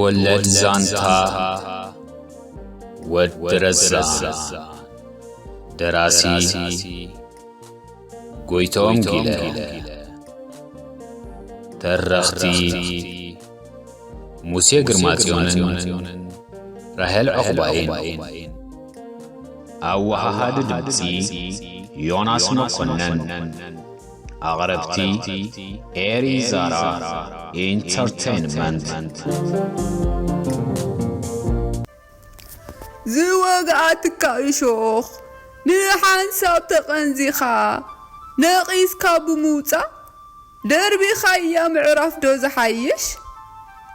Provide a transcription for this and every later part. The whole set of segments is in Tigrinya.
ወለድ ዛንታ ወዲ ረዛ። ደራሲ ጎይትኦም ጊለ። ተረኽቲ ሙሴ ግርማጽዮንን ራሄል ዑቕባይን። ኣወሃሃዲ ድምጺ ዮናስ መኮነን። ኣቕረብቲ ኤሪ ዛራ ኢንተርቴይንመንት። ዝወግኣትካ እሾኽ ንሓንሳብ ተቐንዚኻ ነቒስካ ብምውጻእ ደርቢኻያ ምዕራፍ ዶ ዝሓይሽ?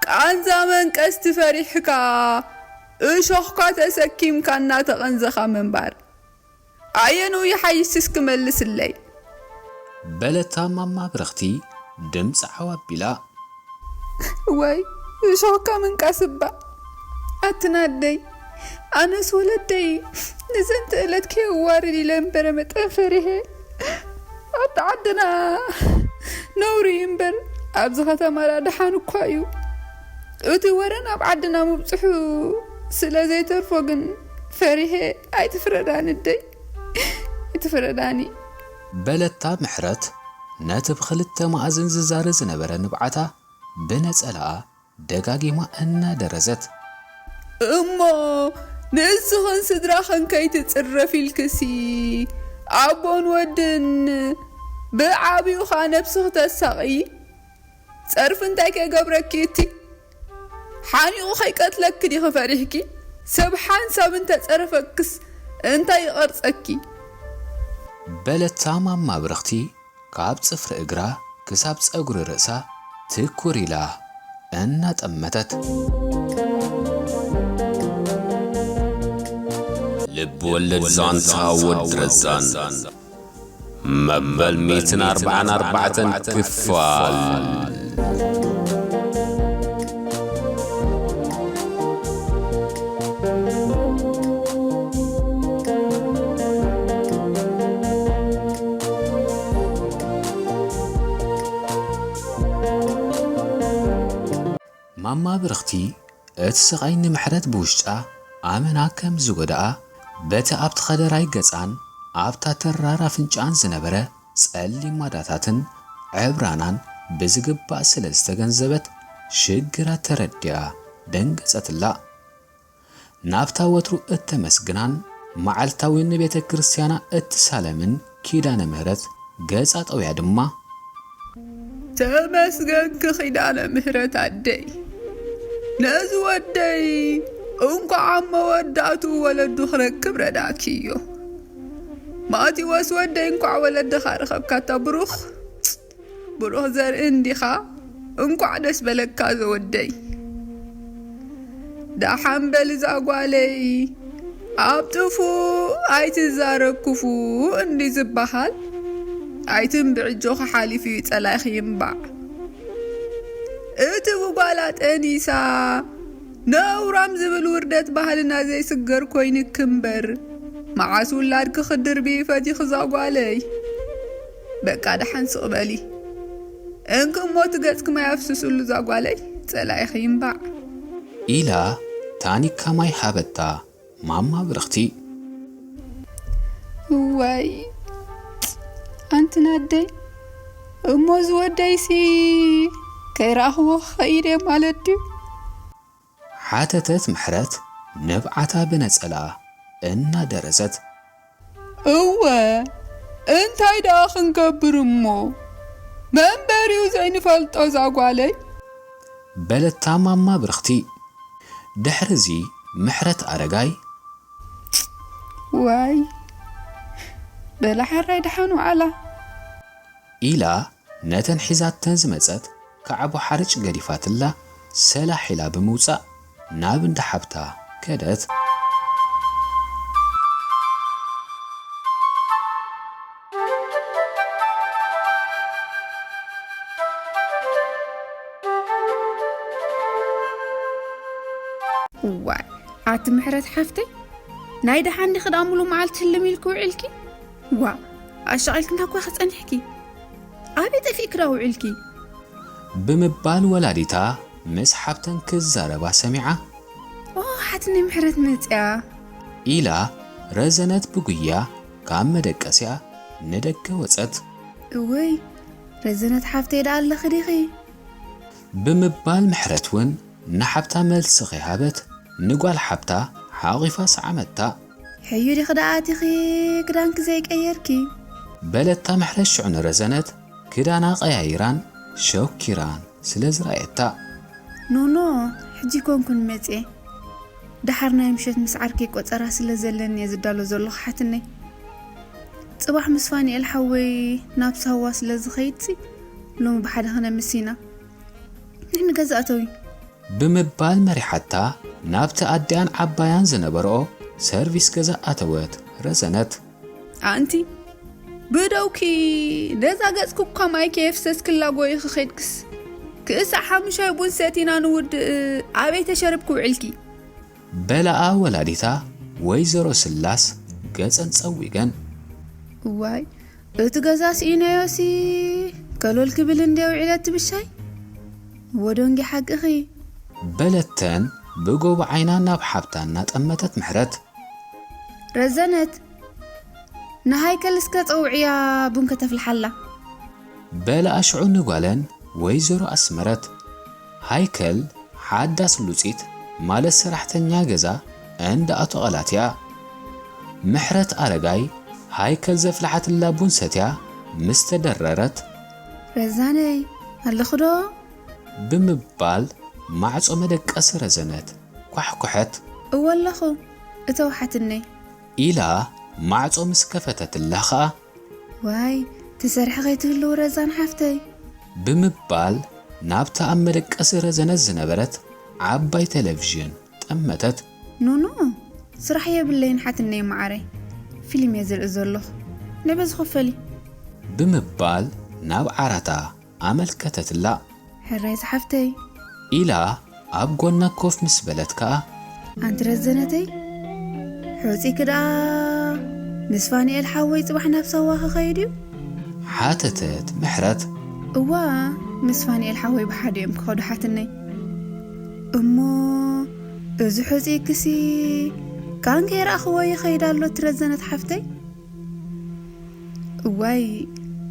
ቃንዛ መንቀስቲ ፈሪሕካ እሾኽካ ተሰኪምካ እናተቐንዘኻ ምንባር ኣየንኡ ይሓይሽ እስኪ መልስለይ? በለታ ማማ ብርኽቲ ድምፂ ዓው ኣቢላ። ወይ እሾኽካ ምንቃስ እባ ኣትናደይ። ኣነስ ወለደይ ንዘንተ ዕለት ከየዋርድ ኢለ እምበረ መጠን ፈሪሐ። ኣብቲ ዓድና ነውሪ እዩ እምበር ኣብዚ ከተማ ደኣ ደሓን እኳ እዩ። እቲ ወረ ናብ ዓድና ምብፅሑ ስለ ዘይተርፎ ግን ፈሪሐ። ኣይትፍረዳኒ ኣደይ፣ ኣይትፍረዳኒ። በለታ ምሕረት ነቲ ብኽልተ መኣዝን ዝዛረ ዝነበረ ንብዓታ ብነጸላኣ ደጋጊማ እናደረዘት። እሞ ንስኽን ስድራኽን ከይትጽረፍ ኢልክሲ ኣቦን ወድን ብዓብዩ ኸኣ ነብስኺ ተሳቕዪ። ጸርፊ እንታይ ከይገብረኪ እቲ ሓኒቑ ከይቀትለኪ ዲኺ ፈሪሕኪ? ሰብ ሓንሳብ እንተጸረፈክስ እንታይ ይቐርጸኪ? በለታ ማማ ብርኽቲ ካብ ጽፍሪ እግራ ክሳብ ጸጉሪ ርእሳ ትኩር ኢላ እናጠመተት። ልብ ወለድ ዛንታ ወዲ ረዛን መበል ሚእትን ኣርባዓን ኣርባዕተን ክፋል። ማማ ብርኽቲ እቲ ስቓይ ንምሕረት ብውሽጣ ኣመና ከም ዝጎድኣ፣ በቲ ኣብቲ ከደራይ ገጻን ኣብታ ተራር ኣፍንጫኣን ዝነበረ ጸሊም ማዳታትን ዕብራናን ብዝግባእ ስለ ዝተገንዘበት፣ ሽግራ ተረዲኣ ደንገጸትላ። ናብታ ወትሩ እተመስግናን መዓልታዊ ንቤተ ክርስቲያና እትሳለምን ኪዳነ ምህረት ገጻ ጠውያ ድማ፣ ተመስገንኪ ኪዳነ ምህረት ኣደይ፣ ነዚ ወደይ እንኳዕ ኣብ መወዳእትኡ ወለዱ ክረክብ ረዳእክዮ። ማቴዎስ ወደይ እንኳዕ ወለድኻ ረኸብካ፣ ኣታ ብሩኽ፣ ብሩኽ ዘርኢ እንዲኻ። እንኳዕ ደስ በለካ ዘወደይ። ደሓን በል እዛ ጓለይ፣ ኣብ ጥፉእ ኣይትዛረብ ክፉእ እንዲ ዝበሃል፣ ኣይትንብዕ፣ እጆኺ ሓሊፉ እዩ ጸላኢኺ ይንባዕ። እቲ ብጓላ ጠኒሳ ነውራም ዝብል ውርደት ባህልና ዘይስገር ኮይንኪ እምበር፣ መዓስ ውላድኪ ክድርቢ ፈቲኺ እዛ ጓለይ? በቃ ደሓን ስቕ በሊ። እንክሞ እቲ ገጽኪ ማይ ኣፍስስሉ እዛ ጓለይ፣ ጸላኢኺ ይንባዕ። ኢላ ታኒካ ማይ ሃበታ ማማ ብርኽቲ። እዋይ ኣንቲ ናደይ፣ እሞ እዚ ወደይሲ ከይረኣኽዎ ክኸይድ እየ ማለት ድዩ? ሓተተት ምሕረት ንብዓታ ብነጸላ እናደረዘት። እወ፣ እንታይ ደኣ ክንገብር እሞ? መንበሪኡ ዘይንፈልጦ እዛ ጓለይ። በለታ ማማ ብርኽቲ። ድሕርዚ ምሕረት ኣረጋይ። ዋይ፣ በላ ሓራይ ደሓን ዋዕላ። ኢላ ነተን ሒዛተን ዝመጸት ካዕቦ ሓርጭ ገዲፋትላ ሰላሕ ኢላ ብምውጻእ ናብ እንዳ ሓብታ ከደት። ዋይ፣ ኣቲ ምሕረት ሓፍተይ፣ ናይ ደሓን ዲኺ ደኣ ምሉእ መዓልቲ ህልም ኢልኪ ውዒልኪ? ዋ፣ ኣሻቒልኪ እንዳ እኳ ኸጸኒሕኪ፣ ኣበይ ጠፊእኪ ደኣ ውዒልኪ? ብምባል ወላዲታ ምስ ሓብተን ክዛረባ ሰሚዓ። ኦ ሓትነይ ምሕረት መጽያ። ኢላ ረዘነት ብጉያ ካብ መደቀሲኣ ንደገ ወጸት። እወይ ረዘነት ሓፍተይ ደኣ ኣለኺ ዲኺ? ብምባል ምሕረት እውን ንሓብታ መልሲ ከይሃበት ንጓል ሓብታ ሓቒፋ ሰዓመታ። ሕዩ ዲኺ ደኣ ኣቲኺ ክዳንኪ ዘይቀየርኪ? በለታ ምሕረት ሽዑ ንረዘነት ክዳና ቀያይራን ሸኪራን ስለ ዝረኣየታ። ኖኖ ሕጂ ኮንኩን መጽየ። ደሓር ናይ ምሸት ምስ ዓርከይ ቆጸራ ስለ ዘለኒ እየ ዝዳሎ ዘለኹ ሓትነይ። ጽባሕ ምስ ፋኒኤል ሓወይ ናብ ሳዋ ስለ ዝኸይድሲ ሎሚ ብሓደ ክነምስ ኢና። ንሕኒ ገዛ እተዊ። ብምባል መሪሓታ ናብቲ ኣዲኣን ዓባያን ዝነበርኦ ሰርቪስ ገዛ ኣተወት ረዘነት። ኣንቲ ብደውኪ ነዛ ገጽኪ እኳ ማይ ከየፍሰስክላ ጎይኺ ኸይድክስ ክእሳዕ ሓሙሻይ ቡን ሰቲና ንውድእ ኣበይ ተሸርብኪ ውዒልኪ? በላኣ ወላዲታ ወይዘሮ ስላስ ገጸን ጸዊገን። እዋይ እቲ ገዛ ስኢነዮሲ ከሎል ክብል እንደ ውዒለት ብሻይ ወዶንጊ ሓቅኺ። በለተን ብጎቦ ዓይና ናብ ሓብታ እናጠመተት ምሕረት። ረዘነት ንሃይከል እስከ ጸውዕያ ቡን ከተፍልሓላ። በላኣ ሽዑ ንጓለን ወይዘሮ ኣስመረት። ሃይከል ሓዳስ ሉጺት ማለት ሰራሕተኛ ገዛ እንዳ ኣቶ ቐላት እያ። ምሕረት ኣረጋይ ሃይከል ዘፍልሓትላ ቡን ሰትያ ምስ ተደረረት። ረዛነይ ኣለኽዶ? ብምባል ማዕጾ መደቀሲ ረዘነት ኳሕኩሐት። እወ ኣለኹ እተው ሓትነይ። ኢላ ማዕጾ ምስ ከፈተትላ ኸኣ። ዋይ ትሰርሒ ከይትህልው ረዛን ሓፍተይ። ብምባል ናብታ ኣብ መደቀሲ ረዘነት ዝነበረት ዓባይ ቴሌቪዥን ጠመተት። ኖኖ ስራሕ የብለይን ሓትነይ መዓረይ። ፊልም እየ ዝርኢ ዘለኹ። ንበዚ ክፈሊ። ብምባል ናብ ዓራታ ኣመልከተትላ። ሕራይ ዝሓፍተይ። ኢላ ኣብ ጎና ኮፍ ምስ በለት ከኣ። ኣንቲ ረዘነተይ ሑጺኪ ደኣ ምስ ፋኒኤል ሓወይ ጽባሕ ናብ ሳዋ ክኸይድ እዩ? ሓተተት ምሕረት። እዋ ምስ ፋኒኤል ሓወይ ብሓደ እዮም ክኸዱ ሓትነይ። እሞ እዚ ሑጺክሲ ካን ከይረኣኽዎ ይኸይድ ኣሎ እቲ ረዘነት ሓፍተይ? እዋይ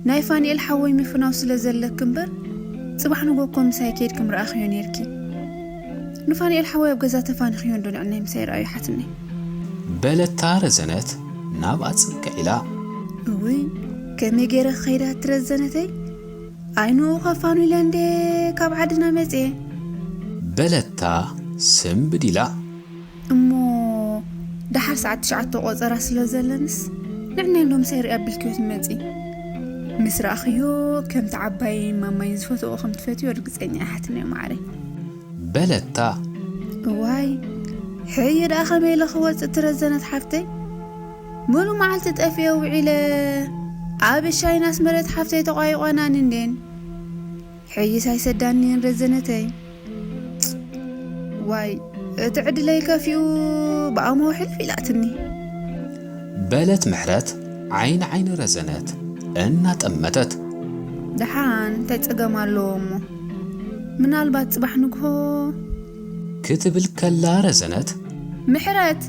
ናይ ፋኒኤል ሓወይ ምፍናው ስለ ዘለኪ እምበር ጽባሕ ንጎ እኮ ምሳይ ኬድኪ ምረኣኽዮ ኔርኪ። ንፋኒኤል ሓወይ ኣብ ገዛ ተፋኒኽዮ እንዶ ንዕነይ ምሳይ ረኣዩ ሓትነይ። በለታ ረዘነት ናብኣ ጽግዕ ኢላ። እውይ ከመይ ገይረ ክኸይዳ ትረዘነተይ? ኣይንኡ ከፋኑ ኢለ እንዴ ካብ ዓድና መጽየ። በለታ ስንብድ ኢላ። እሞ ደሓር ሰዓት ትሽዓተ ቆጸራ ስለ ዘለንስ ንዕነይ እንዶ ምሳይ ሪኣ ኣቢልክዮ ትመጺ። ምስ ረኣኽዮ ከምቲ ዓባይን ማማይን ዝፈትዎ ከም ትፈትዮ ርግጸኛ እየ ሓትነይ መዓረይ። በለታ። እዋይ ሕየ ደኣ ከመይ ኢለ ክወጽእ ትረዘነት ሓፍተይ? ሙሉ መዓልቲ ጠፊኤ ውዒለ ኣብ እሻይን ኣስመረት ሓፍተይ ተቋይቋናኒ እንዴን። ሕይስ ኣይሰዳኒን ረዘነተይ። ዋይ እቲ ዕድለይ ከፊኡ ብኣሞ ሕልፍ ኢላትኒ። በለት ምሕረት ዓይኒ ዓይኒ ረዘነት እናጠመተት። ደሓን እንታይ ጸገም ኣለዎ እሞ ምናልባት ጽባሕ ንግሆ ክትብል ከላ ረዘነት። ምሕረት!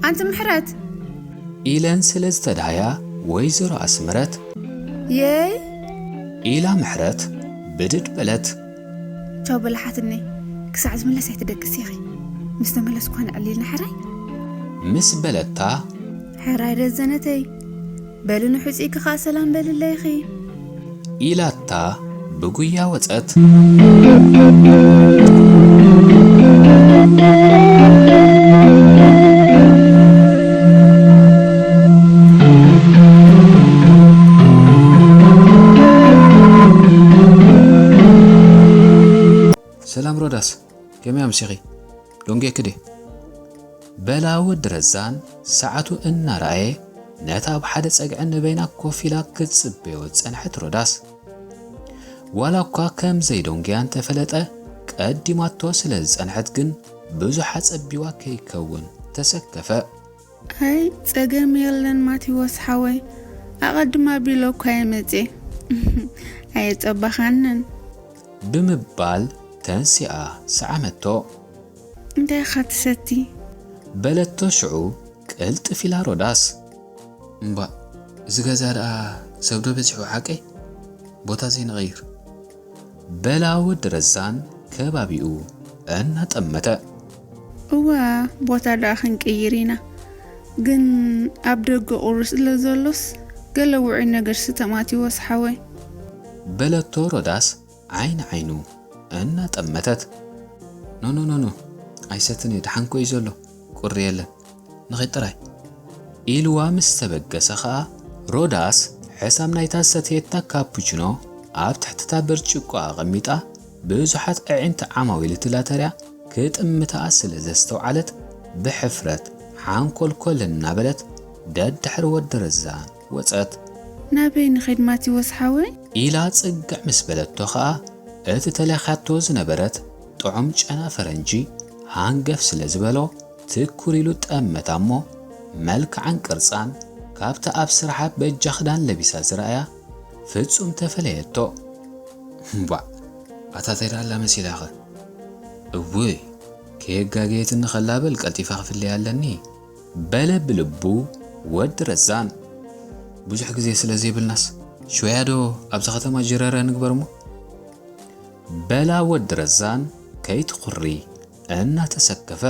ኣንቲ ምሕረት! ኢለን ስለ ዝተድሃያ ወይዘሮ ኣስመረት። የይ! ኢላ ምሕረት ብድድ በለት። ቻው በላሓትኒ ክሳዕ ዝምለስ ኣይትደቅስ ኢኺ። ምስ ተመለስኩ ከነዕልልና ሕራይ? ምስ በለታ። ሕራይ ረዘነተይ በሊ ንሑጺኪ ከኣ ሰላም በልለይኺ። ኢላታ ብጉያ ወጸት። ሰላም ሮዳስ፣ ከመይ ኣምሲኺ? ዶንጌኪ ድየ? በላ ወዲ ረዛን ሰዓቱ እናረኣየ ነታ ኣብ ሓደ ጸግዒ ንበይና ኮፍ ኢላ ክትጽበዮ ዝጸንሐት ሮዳስ። ዋላ እኳ ከም ዘይደንጎያ እንተፈለጠ ቀዲማቶ ስለ ዝጸንሐት ግን ብዙሕ ኣጸቢዋ ከይከውን ተሰከፈ። ኣይ ጸገም የለን ማቴዎስ ሓወይ ኣቐድም ኣቢለ እኳ እየ መጽየ ኣየጸበኻንን። ብምባል ተንሲኣ ሰዓመቶ። እንታይ ኢኻ ትሰቲ? በለቶ ሽዑ ቅልጥፍ ኢላ ሮዳስ። እምባእ፣ እዚ ገዛ ደኣ ሰብ ዶ በዚሑ ሓቀይ? ቦታ ዘይንቐይር። በላ ወዲ ረዛን ከባቢኡ እናጠመተ። እዋ፣ ቦታ ደኣ ክንቅይር ኢና። ግን ኣብ ደገ ቁሪ ስለ ዘሎስ ገለ ውዑይ ነገር ስተ ማቲዎስ ሓወይ። በለቶ ሮዳስ ዓይኒ ዓይኑ እናጠመተት። ኖ ኖ ኖ ኖ፣ ኣይሰትን እየ፣ ደሓን ኮ እዩ ዘሎ፣ ቁሪ የለን፣ ንኺድ ጥራይ። ኢልዋ ምስ ተበገሰ ኸኣ ሮዳስ ሕሳም ናይታ ዝሰተየታ ካፑችኖ ኣብ ትሕቲ እታ ብርጭቆ ኣቐሚጣ ብዙሓት ኣዒንቲ ዓማዊል እቲ ላተርያ ክጥምታ ስለ ዘስተውዓለት ብሕፍረት ሓንኮልኮል እናበለት ደድሕሪ ወዲ ረዛን ወጸት። ናበይ ንኸይድ ማቲዎስ ሓወይ? ኢላ ጽግዕ ምስ በለቶ ኸኣ እቲ ተላኺያቶ ዝነበረት ጥዑም ጨና ፈረንጂ ሃንገፍ ስለ ዝበሎ ትኩር ኢሉ ጠመታ እሞ መልክዓን ቅርጻን ካብታ ኣብ ስርሓ በጃ ክዳን ለቢሳ ዝረኣያ ፍጹም ተፈለየቶ። እምቧዕ፣ ኣታ እንታይ ደኣ ኣላ መሲላኸ? እውይ፣ ከየጋገየትኒ ከላ በል ቀልጢፈ ክፍለያ ኣለኒ። በለ ብልቡ ወዲ ረዛን። ብዙሕ ግዜ ስለ ዘይብልናስ ሽወያ ዶ ኣብዛ ከተማ ጅረረ ንግበር እሞ? በላ ወዲ ረዛን ከይትኹሪ እናተሰከፈ።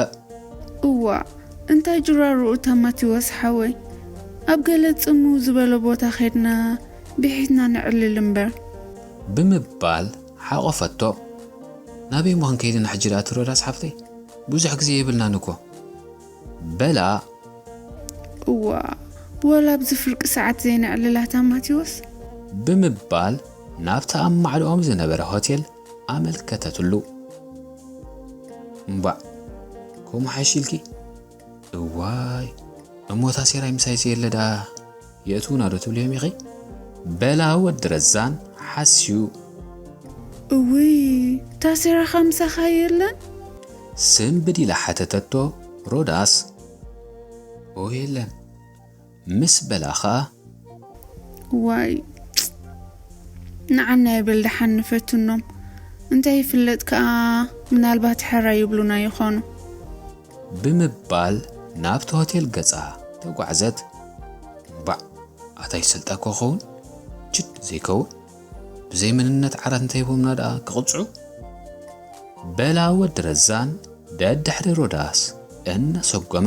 እዋ፣ እንታይ ጅራሩ እታ ማቲዎስ ሓወይ? ኣብ ገለ ጽምው ዝበለ ቦታ ኸድና ብሒትና ነዕልል እምበር። ብምባል ሓቖፈቶ። ናበይ እሞ ክንከይድ ኢና ሕጂ ደኣ እቲ ሮዳስ ሓፍተይ? ብዙሕ ግዜ የብልናን እኮ። በላ እዋ፣ ወላ ኣብዚ ፍርቂ ሰዓት ዘይነዕልላታ ማቲዎስ? ብምባል ናብቲ ኣብ ማዕዶኦም ዝነበረ ሆቴል ኣመልከተትሉ። እምባዕ፣ ከምኡ ሓይሽ ኢልኪ? እዋይ፣ እሞ ታሴራይ ምሳይ ዘየለ ደኣ የእትዉና ዶ ትብልዮም ኢኺ? በላ ወዲ ረዛን ሓስዩ። እውይ፣ ታሴራኻ ምሳኻ የለን? ስንብድ ኢላ ሓተተቶ ሮዳስ። ኦ የለን። ምስ በላ ኸኣ ዋይ፣ ንዓና ይበል ደሓን ንፈትኖም። እንታይ ይፍለጥ ከኣ፣ ምናልባት ሕራይ ይብሉና ይኾኑ። ብምባል ናብቲ ሆቴል ገጻ ተጓዕዘት። እምባዕ፣ ኣታ ይሰልጣ ኮኸውን ችድ ዘይከውን፣ ብዘይ መንነት ዓራት እንተሂቦምና ደኣ ክቕጽዑ? በላ ወዲ ረዛን ደድሕሪ ሮዳስ እናሰጎመ።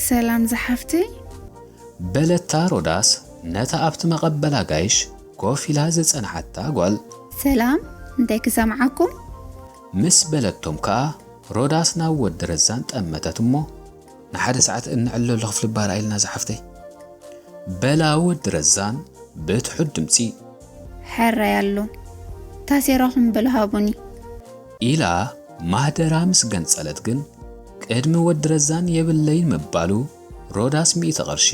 ሰላም ዝሓፍተይ። በለታ ሮዳስ ነታ ኣብቲ መቐበል ኣጋይሽ ኮፍ ኢላ ዝጸንሓታ ጓል። ሰላም፣ እንታይ ክሰምዓኩም? ምስ በለቶም ከኣ ሮዳስ ናብ ወዲ ረዛን ጠመተት እሞ፣ ንሓደ ሰዓት እንዕለሉ ክፍሊ ባር ኣይልና ዝሓፍተይ። በላ ወዲ ረዛን ብትሑት ድምጺ። ሕራይ ኣሎ። ታሴራኹም በሉ ሃቡኒ። ኢላ ማህደራ ምስ ገንጸለት ግን፣ ቅድሚ ወዲ ረዛን የብለይን ምባሉ ሮዳስ ሚእቲ ቅርሺ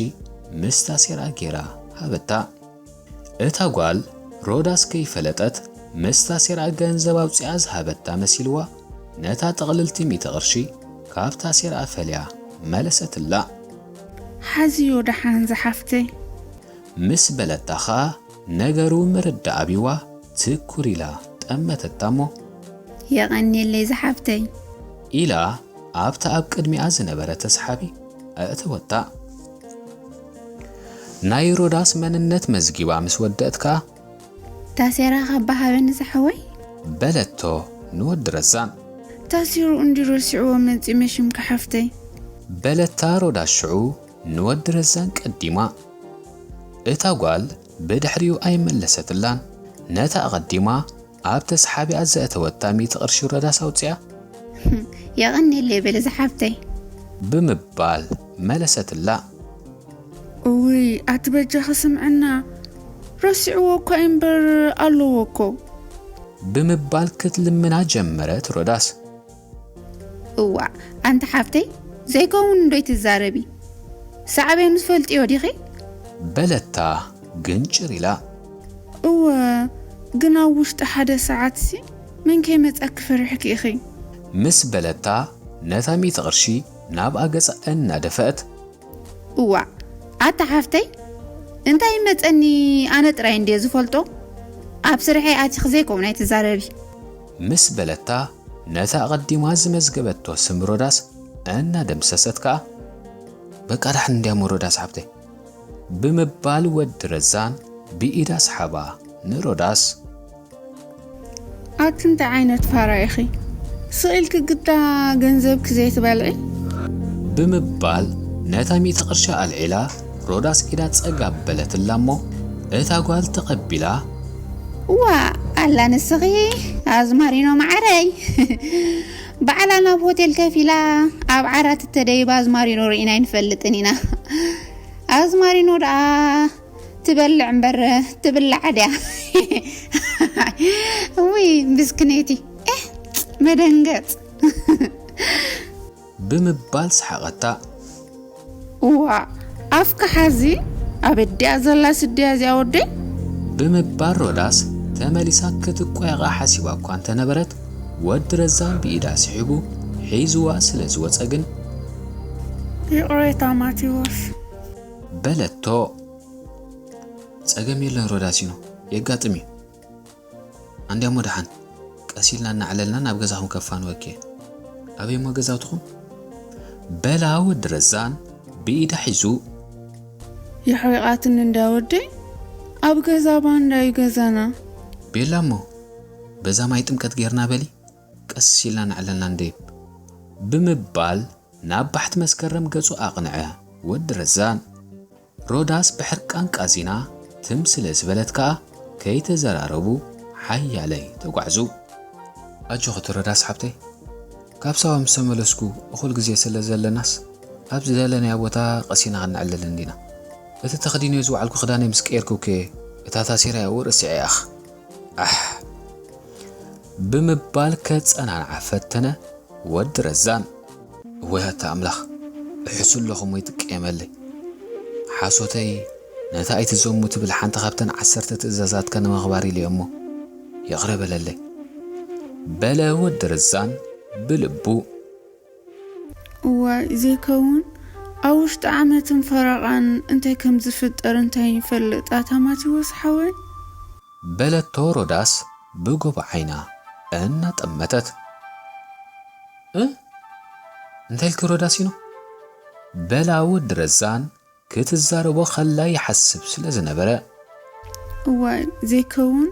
ምስ ታሴራ ጌራ ሃበታ። እታ ጓል ሮዳስ ከይፈለጠት ምስ ታሴራ ገንዘብ ኣውጺኣ ዝሃበታ መሲልዋ፣ ነታ ጥቕልልቲ ሚእቲ ቅርሺ ካብ ታሴራ ፈልያ መለሰትላ። ሓዝዮ ደሓን ዝሓፍተይ። ምስ በለታ ኸኣ ነገሩ ምርዳእ ኣቢዋ ትኩር ኢላ ጠመተታ እሞ። የቐንየለይ ዝሓፍተይ። ኢላ ኣብታ ኣብ ቅድሚኣ ዝነበረ ተስሓቢ ኣእተወታ። ናይ ሮዳስ መንነት መዝጊባ ምስ ወደእት ከኣ። ታሴራ ካብ በሃበኒ ዝሓወይ። በለቶ ንወዲ ረዛን። ታሲሩ እንዲ ረሲዕዎ መጺ መሽምካ ሓፍተይ። በለታ ሮዳስ ሽዑ ንወዲ ረዛን ቀዲማ። እታ ጓል ብድሕሪኡ ኣይመለሰትላን። ነታ ኣቐዲማ ኣብ ተስሓቢኣ ዘእተወታ ሚእቲ ቅርሺ ሮዳስ ኣውጺኣ። የቐንየለይ በሊ ዝሓፍተይ። ብምባል መለሰትላ። እውይ፣ ኣቲ በጃኺ ስምዕና፣ ረሲዕዎ እኳ እዩ እምበር ኣለዎ እኮ። ብምባል ክትልምና ጀመረት ሮዳስ። እዋእ፣ ኣንቲ ሓፍተይ፣ ዘይከውን እንዶ ይትዛረቢ? ሳዕቤኑ ትፈልጥዮ ዲኺ? በለታ ግንጭር ኢላ። እወ፣ ግን ኣብ ውሽጢ ሓደ ሰዓትሲ መን ከይመጻኪ ፈሪሕኪ ኢኺ። ምስ በለታ ነታ ሚእቲ ቅርሺ ናብኣ ገጻ እናደፈአት። እዋእ፣ ኣታ ሓፍተይ፣ እንታይ ይመጸኒ፣ ኣነ ጥራይ እንድየ ዝፈልጦ። ኣብ ስርሐይ ኣቲኺ ዘይከውን ኣይትዛረቢ። ምስ በለታ፣ ነታ ኣቐዲማ ዝመዝገበቶ ስም ሮዳስ እናደምሰሰት ከኣ፣ በቃ ዳሕን እንድያሞ ሮዳስ ሓብተይ ብምባል ወዲ ረዛን ብኢዳ ሰሓባ ንሮዳስ። ኣቲ እንታይ ዓይነት ፋራ ኢኺ? ስቕ ኢልኪ ግዳ ገንዘብኪ ዘይትበልዒ? ብምባል ነታ ሚእቲ ቅርሺ ኣልዒላ ሮዳስ ኢዳ ጸጋም በለትላ እሞ እታ ጓል ተቐቢላ። ዋ ኣላ ንስኺ ኣዝማሪኖ መዓረይ ባዕላ ናብ ሆቴል ከፊላ ኣብ ዓራት እተደይባ ኣዝማሪኖ ርኢና ኣይንፈልጥን ኢና። ኣዝማሪኖ ደኣ ትበልዕ እምበር ትብላዕ ድያ? ውይ ብስክኔቲ ኤህ መደንገጽ ብምባል ሰሓቐታ። እዋ ኣፍካ ሓዚ ኣብ ኣዲኣ ዘላ ስድያ እዚኣ ወደይ? ብምባል ሮዳስ ተመሊሳ ክትቆየቓ ሓሲባ እኳ እንተነበረት፣ ወዲ ረዛን ብኢዳ ስሒቡ ሒዝዋ ስለ ዝወጸ ግን። ይቕሬታ ማቴዎስ። በለቶ። ጸገም የለን ሮዳሲኖ፣ የጋጥም እዩ። ኣንድያሞ ደሓን ቀስ ኢልና እናዕለልና ናብ ገዛኹም ከፋንወኪ እየ። ኣበይ እሞ ገዛውትኹም? በላ ወዲ ረዛን ብኢዳ ሒዙ። የሕዊቓትኒ እንዳ ወደይ። ኣብ ገዛ ባንዳ እዩ ገዛና። ቤላ እሞ በዛ ማይ ጥምቀት ጌርና በሊ ቀስ ኢልና እናዕለልና ንደይብ። ብምባል ናብ ባሕቲ መስከረም ገጹ ኣቕንዐ ወዲ ረዛን። ሮዳስ ብሕርቃን ቃዚና ትም ስለ ዝበለት ከኣ ከይተዘራረቡ ሓያለይ ተጓዕዙ። ኣጆኺ እቲ ሮዳስ ሓብተይ፣ ካብ ሳዋ ምስ ተመለስኩ እኹል ግዜ ስለ ዘለናስ ኣብ ዝደለናዮ ቦታ ቀሲና ክንዕልል እንዲና። እቲ ተኸዲነዮ ዝወዓልኩ ክዳነይ ምስ ቀየርኩ እኮ እታ ታሲረያ እው ረሲዐያኽ። ኣሕ! ብምባል ከጸናንዓ ፈተነ። ወዲ ረዛን። እወይ ኣታ ኣምላኽ፣ እሕሱ ኣለኹ እሞ ይትቀየመለይ። ሓሶተይ ነታ ኣይትዘሙ ትብል ሓንቲ ካብተን ዓሰርተ ትእዛዛትካ ንምኽባር ኢለ እሞ ይቕረ በለለይ። በለ ወዲ ረዛን ብልቡ። እዋይ ዘይከውን ኣብ ውሽጢ ዓመትን ፈረቓን እንታይ ከም ዝፍጠር እንታይ ይፈልጥ ኣታ ማቴዎስ ሓወይ? በለቶ ሮዳስ ብጎቦ ዓይና እናጠመተት። እ እንታይ ኢልኪ ሮዳሲኖ? በላ ወዲ ረዛን ክትዛረቦ ከላ ይሓስብ ስለ ዝነበረ። እዋይ ዘይከውን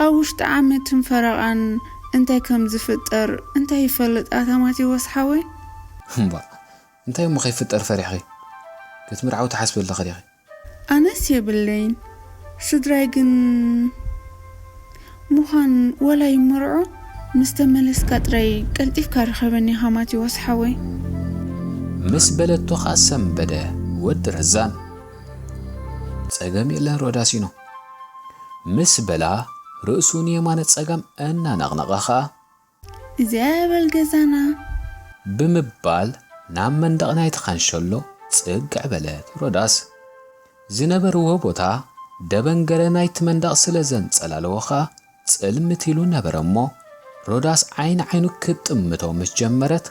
ኣብ ውሽጢ ዓመትን ፈረቓን እንታይ ከም ዝፍጠር እንታይ ይፈልጥ ኣታ ማቴዎስ ሓወይ? እምባ እንታይ እሞ ከይፍጠር ፈሪሕኺ? ክትምርዓዊ ትሓስቢ ኣለኺ ዲኺ? ኣነስ የብለይን። ስድራይ ግን ምዃን ወላ ይመርዖ ምስ ተመለስካ ጥራይ ቀልጢፍካ ርኸበኒ ኢኻ ማቴዎስ ሓወይ። ምስ በለቶ ኸኣ ሰንበደ ወዲ ረዛን። ጸገም የለን ሮዳሲኖ ምስ በላ ርእሱ ንየማነ ጸጋም እናነቕነቐ ኸኣ። እዚኣ በል ገዛና። ብምባል ናብ መንደቕ ናይቲ ካንሸሎ ጽግዕ በለት ሮዳስ። ዝነበርዎ ቦታ ደበንገረ ናይቲ መንደቕ ስለ ዘንጸላለዎ ኸኣ ጽልምት ኢሉ ነበረ እሞ ሮዳስ ዓይኒ ዓይኑ ክትጥምቶ ምስ ጀመረት።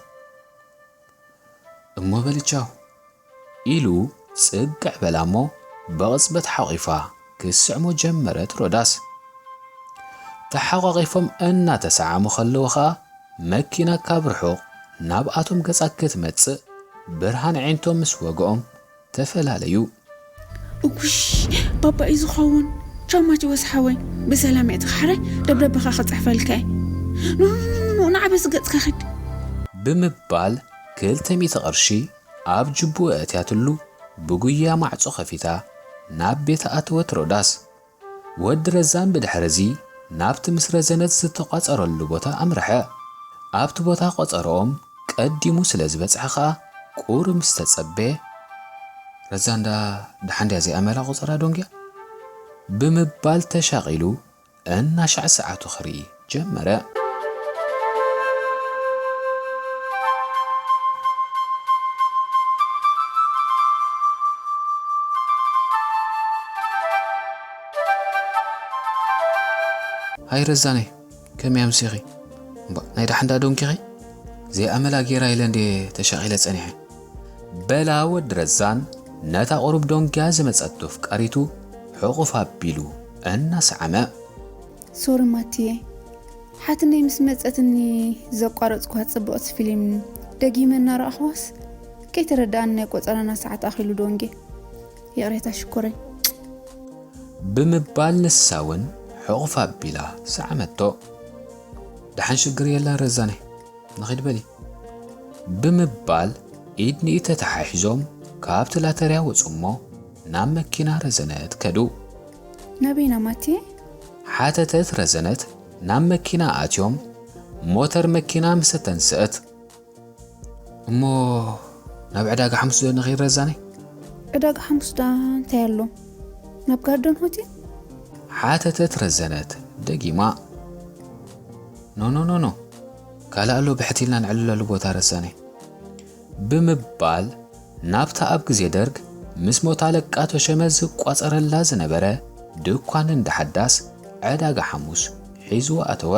እሞ በልቻው ኢሉ ጽግዕ በላ እሞ ብቕጽበት ሓቒፋ ክስዕሞ ጀመረት ሮዳስ። ተሓቋቒፎም እናተሰዓሙ ከለዉ ኸኣ መኪና ካብ ርሑቕ ናብኣቶም ገጻ ክትመጽእ ብርሃን ዒንቶም ምስ ወግኦም ተፈላለዩ። እጉሽ ባባ እዩ ዝኸውን። ቻው ማቴዎስ ሓወይ ብሰላም የእትኻ ሓራይ ደብዳቤኻ ክጽሕፈልካ እየ። ኖኖኖኖ ንዓበስ ገጽካ ኺድ። ብምባል ክልተ ሚእቲ ቅርሺ ኣብ ጅቡ ኣእትያትሉ ብጉያ ማዕጾ ከፊታ ናብ ቤት ኣተወት ሮዳስ። ወዲ ረዛን ብድሕርዚ ናብቲ ምስ ረዘነት ዝተቋጸረሉ ቦታ ኣምርሐ። ኣብቲ ቦታ ቆጸርኦም ቀዲሙ ስለ ዝበጽሐ ኸኣ ቁሩብ ምስ ተጸበየ። ረዛንዳ ደሓንድያ ዘይኣመላ ቆጸራ ዶንግያ ብምባል ተሻቒሉ እናሻዕ ሰዓቱ ክርኢ ጀመረ። ሃይ ረዛነይ ከመይ ኣምሲኺ? እምባ ናይ ደሓንዳ ዶንኪኺ? ዘይኣመላ ጌራ ኢለ እንዴ ተሻቒለ ጸኒሐ። በላ ወዲ ረዛን ነታ ቁሩብ ዶንጊያ ዝመጸቱ ፍቃሪቱ ሕቑፍ ኣቢሉ እናሰዓመ። ሶሪ ማትየ፣ ሓትነይ ምስ መጸትኒ ዘቋረጽኳ ጽብቕቲ ፊልም ደጊመ እናረኣኽዋስ ከይተረድኣኒ ናይ ቆጸራና ሰዓት ኣኺሉ ዶ እንጌ? ይቕሬታ ሽኮረይ። ብምባል ንሳ እውን ሕቑፍ ኣቢላ ሰዓመቶ። ደሓን ሽግር የለን ረዛነይ፣ ንኺድ በሊ። ብምባል ኢድ ንኢድ ተተሓሒዞም ካብቲ ላተርያ ወጹ እሞ ናብ መኪና ረዘነት ከዱ። ናበይና ማትየ? ሓተተት ረዘነት ናብ መኪና ኣትዮም ሞተር መኪና ምስ ተንስአት። እሞ ናብ ዕዳጋ ሓሙስ ዶ ንኺድ ረዛነይ? ዕዳጋ ሓሙስ ደኣ እንታይ ኣሎ? ናብ ጋርደን ሆቴል? ሓተተት ረዘነት ደጊማ። ኖ ኖ ኖ ኖ ካልእ ኣሎ ብሕት ኢልና ንዕልለሉ ቦታ ረዛነይ ብምባል ናብታ ኣብ ግዜ ደርግ ምስ ሞት ኣለቃ ተሾመ ዝቋጸረላ ዝነበረ ድኳን እንዳ ሓዳስ ዕዳጋ ሓሙስ ሒዝዋ ኣተወ።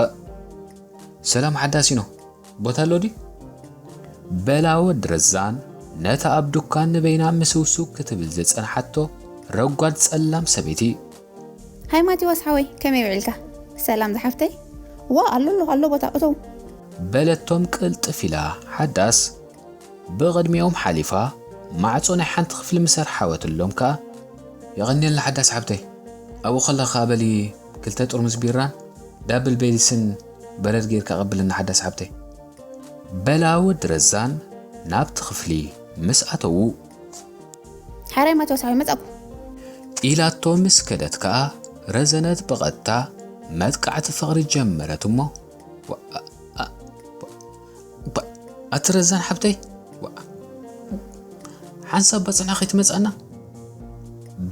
ሰላም ሓዳሲኖ፣ ቦታ ኣሎ ድዩ? በላ ወዲ ረዛን ነታ ኣብ ድኳን ንበይና ምስውስው ክትብል ዝጸንሓቶ ረጓድ ጸላም ሰበይቲ። ሃይ ማቴዎስ ሓወይ፣ ከመይ ውዒልካ? ሰላም ዝሓፍተይ። ዋ፣ ኣሎ ኣሎ፣ ኣሎ ቦታ፣ እተው። በለቶም ቅልጥፍ ኢላ ሓዳስ። ብቕድሚኦም ሓሊፋ ማዕጾ ናይ ሓንቲ ክፍሊ ምስ ኣርሓወትሎም ከኣ፣ የቐንየልና ሓዳስ ሓብተይ፣ ኣብኡ ከለኻ በሊ ክልተ ጥርሙዝ ቢራን ዳብል ቤሊስን በረድ ጌርካ ቀብልና ሓዳስ ሓብተይ። በላ ወዲ ረዛን ናብቲ ክፍሊ ምስ ኣተዉ። ሓራይ ማቴዎስ ሓወይ መጻኩ። ኢላቶ ምስ ከደት ከኣ ረዘነት ብቐጥታ መጥቃዕቲ ፍቕሪ ጀመረት እሞ፣ ኣቲ ረዛን ሓብተይ፣ ሓንሳብ ባጽዕና ከይትመጽኣና።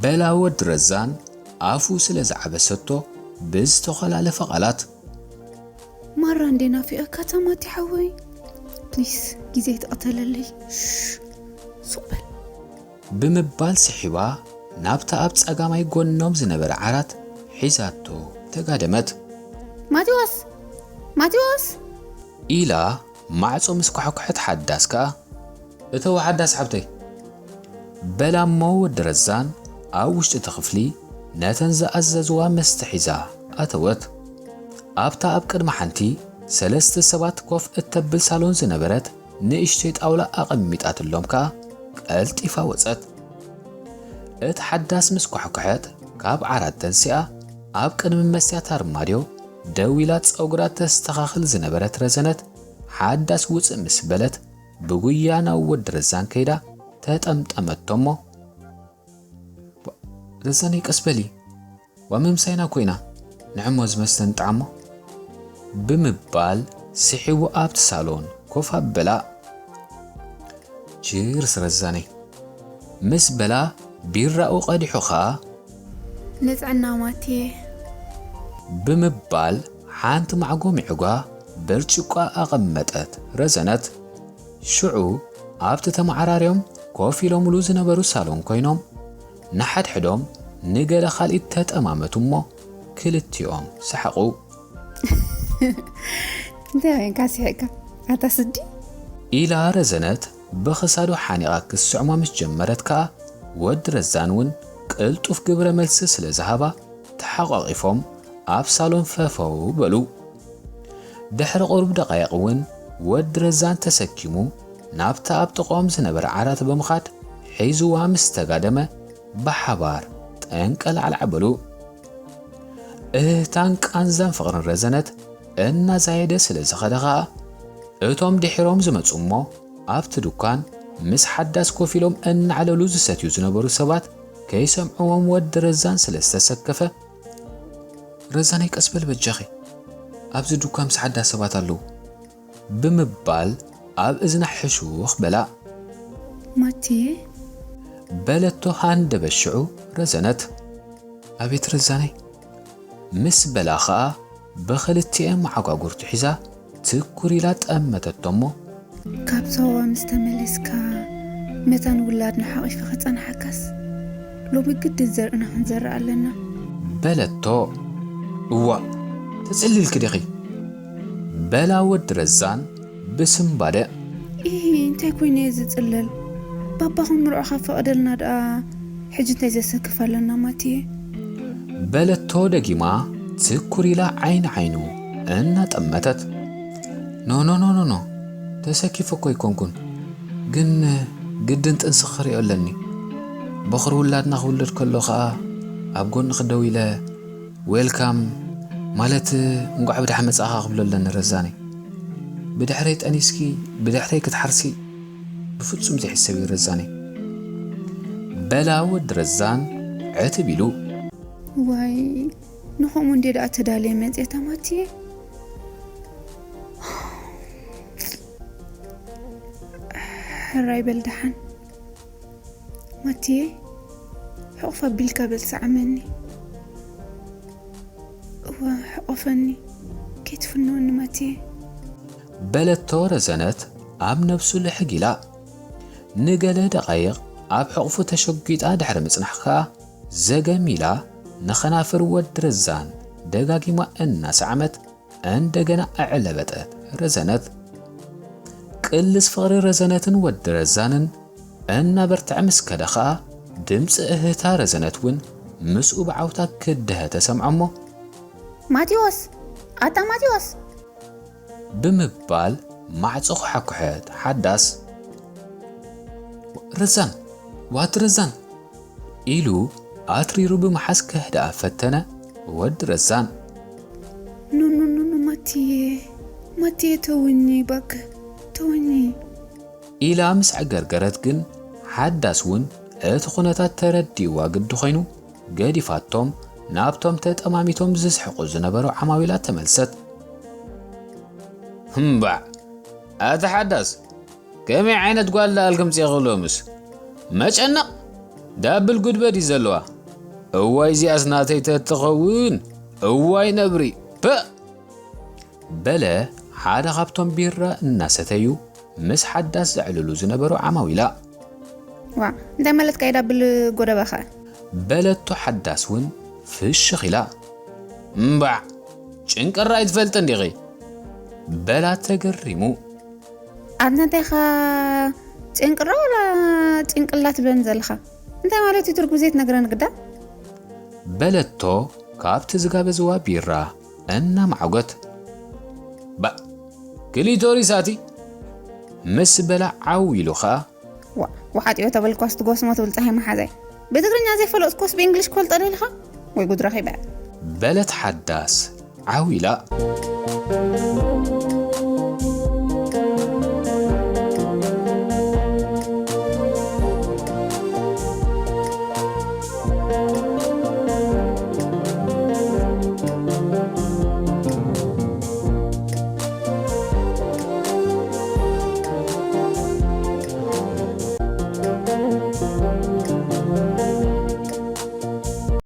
በላ ወዲ ረዛን ኣፉ ስለ ዝዓበሰቶ ብዝተኾላለፈ ቃላት። ማራ እንዴ ናፊቐካ ታማቲ ሓወይ፣ ፕሊስ ግዜ ትቕተለለይ። ሹሽ፣ ሱቕ በል። ብምባል ስሒባ ናብታ ኣብ ጸጋማይ ጎኖም ዝነበረ ዓራት ሒዛቶ ተጋደመት። ማቴዎስ! ማቴዎስ! ኢላ ማዕጾ ምስ ኳሕኩሐት ሓዳስ ከኣ፣ እተው ሓዳስ ሓብተይ። በላ እሞ ወዲ ረዛን ኣብ ውሽጢ እቲ ክፍሊ ነተን ዝኣዘዝዋ መስተ ሒዛ ኣተወት። ኣብታ ኣብ ቅድሚ ሓንቲ ሰለስተ ሰባት ኮፍ እተብል ሳሎን ዝነበረት ንእሽቶይ ጣውላ ኣቐሚጣትሎም ከኣ ቀልጢፋ ወጸት። እቲ ሓዳስ ምስ ኳሕኩሐት ካብ ዓራት ተንሲኣ ኣብ ቅድሚ መስትያት ኣርማድዮ ደው ኢላ ጸጉራ ተስተኻኽል ዝነበረት ረዘነት ሓዳስ ውጽእ ምስ በለት ብጉያ ናብ ወዲ ረዛን ከይዳ ተጠምጠመቶ እሞ፣ ረዛነይ ቀስ በሊ፣ ዋ ምምሳይና ኮይና፣ ንዕሞ ዝመስተ ንጥዓሞ ብምባል ስሒቡ ኣብቲ ሳሎን ኮፍ ኣበላ። ቺርስ ረዛነይ ምስ በላ ቢራኡ ቀዲሑ ኸኣ ንጥዕና ማቴ ብምባል ሓንቲ ማዕጎ ሚዕጓ ብርጭቋ ኣቐመጠት ረዘነት። ሽዑ ኣብቲ ተመዓራርዮም ኮፍ ኢሎምሉ ዝነበሩ ሳሎን ኮይኖም ንሓድሕዶም ንገለ ካልኢት ተጠማመቱ እሞ ክልቲኦም ሰሓቑ። እንታይ ኮይንካ ስሒቕካ ኣታ ስዲ? ኢላ ረዘነት ብኽሳዱ ሓኒቓ ክትስዕሞ ምስ ጀመረት ከኣ ወዲ ረዛን እውን ቅልጡፍ ግብረ መልሲ ስለ ዝሃባ ተሓቋቒፎም ኣብ ሳሎን ፈፈው በሉ። ድሕሪ ቁሩብ ደቓይቕ እውን ወዲ ረዛን ተሰኪሙ ናብታ ኣብ ጥቕኦም ዝነበረ ዓራት ብምኻድ ሒዝዋ ምስ ተጋደመ ብሓባር ጠንቀላዕላዕ በሉ። እህታን ቃንዛን ፍቕርን ረዘነት እናዛየደ ስለ ዝኸደ ኸኣ እቶም ድሒሮም ዝመጹ እሞ ኣብቲ ድኳን ምስ ሓዳስ ኮፍ ኢሎም እናዕለሉ ዝሰትዩ ዝነበሩ ሰባት ከይሰምዕዎም ወዲ ረዛን ስለ ዝተሰከፈ ረዛነይ ቀስ በል በጃኺ፣ ኣብዚ ድኳን ምስ ሓዳስ ሰባት ኣለዉ ብምባል ኣብ እዝና ሕሹኽ በላ። ማትየ በለቶ ሃንደበት ሽዑ ረዘነት። ኣቤት ረዛነይ ምስ በላ ኸኣ ብኽልቲኤን መዓጓጉርቱ ሒዛ ትኩር ኢላ ጠመተቶ እሞ። ካብ ሳዋ ምስ ተመለስካ መታን ውላድና ሓቒፈ ክጸንሓካስ ሎሚ ግድን ዘርእና ክንዘርእ ኣለና። በለቶ። እዋእ ተጽሊልኪ ዲኺ? በላ ወዲ ረዛን ብስንባደ። ኢሂ እንታይ ኮይነ እየ ዝጽለል? ባባ ክንምርዖ ካብ ፈቐደልና ደኣ ሕጂ እንታይ ዘሰክፍ ኣለና ማትየ? በለቶ ደጊማ ትኩር ኢላ ዓይኒ ዓይኑ እናጠመተት፣ ኖ ኖ ኖ ኖ ኖ፣ ተሰኪፈ እኮ ኣይኮንኩን፣ ግን ግድን ጥንሲ ክሪኦ ኣለኒ። በኹሪ ውላድና ክውለድ ከሎ ኸኣ ኣብ ጎንኺ ደው ኢለ ዌልካም፣ ማለት እንቋዕ ብደሓን መጻእኻ ክብሎ ኣለኒ ረዛነይ። ብድሕረይ ጠኒስኪ ብድሕረይ ክትሓርሲ ብፍጹም ዘይሕሰብ እዩ ረዛነይ። በላ ወዲ ረዛን ዕትብ ኢሉ። ዋይ፣ ንኸምኡ እንዴ ደኣ ተዳልየ መጽየ እታ ማትየ። ሕራይ በል ደሓን ማትየ፣ ሕቑፍ ኣቢልካ በል ሰዓመኒ። እወ፣ ሕቆፈኒ፣ ከይትፍንወኒ ማትየ። በለቶ ረዘነት ኣብ ነብሱ ልሕግ ኢላ። ንገለ ደቓይቕ ኣብ ሕቑፉ ተሸጒጣ ድሕሪ ምጽናሕ ከኣ ዘገም ኢላ ንኸናፍር ወዲ ረዛን ደጋጊማ እናሰዓመት እንደገና ኣዕለበጠት ረዘነት። ቅልስ ፍቕሪ ረዘነትን ወዲ ረዛንን እናበርትዐ ምስ ከደ ኸኣ ድምፂ እህታ ረዘነት እውን ምስኡ ብዓውታ ክድሀ ተሰምዖ እሞ ማቴዎስ! ኣታ ማቴዎስ! ብምባል ማዕጾ ኳሓኩሐት ሓዳስ። ረዛን! ዋቲ ረዛን! ኢሉ ኣትሪሩ ብምሓዝ ከህድኣ ፈተነ ወዲ ረዛን። ኖ ኖ ኖ ኖ ማትየ ማትየ ተውኒ ባክ ተውኒ። ኢላ ምስ ኣገርገረት ግን ሓዳስ እውን እቲ ኩነታት ተረዲእዋ ግዲ ኮይኑ ገዲፋቶም ናብቶም ተጠማሚቶም ዝስሕቑ ዝነበሩ ዓማዊላ ተመልሰት። እምባዕ ኣቲ ሓዳስ ከመይ ዓይነት ጓል ደኣል ክምፅእኺ ሎምስ? መጨነቕ ዳብል ጉድበድ እዩ ዘለዋ። እዋይ እዚኣስ ናተይ ተትኸውን እዋይ ነብሪ ፐእ! በለ ሓደ ካብቶም ቢራ እናሰተዩ ምስ ሓዳስ ዘዕልሉ ዝነበሩ ዓማዊላ። ዋ እንታይ ማለት ካይ ዳብል ጎደበ ኸ? በለቶ ሓዳስ እውን ፍሽኽ ኢላ። እምባዕ ጭንቅራ ኣይትፈልጥን ዲኺ? በላ ተገሪሙ። ኣንተ እንታይ ኻ ጭንቅራ ወላ ጭንቅላ ትብለኒ ዘለኻ? እንታይ ማለት እዩ ትርጉም ዘይትነግረኒ ግዳ? በለቶ ካብቲ ዝጋበዝዋ ቢራ እናማዕጎት። ባ ክሊቶሪስ ኣቲ ምስ በላ ዓው ኢሉ ኸኣ ዋ ወሓጢኦ ተበልኳስ ትጎስሞ ትብል ፀሃይ መሓዛይ። ብትግርኛ ዘይፈለጥኩስ ብእንግሊሽ ክፈልጦ ደሊኻ? ወይ ጉድ ረኺበ። በለት ሓዳስ ዓው ኢላ።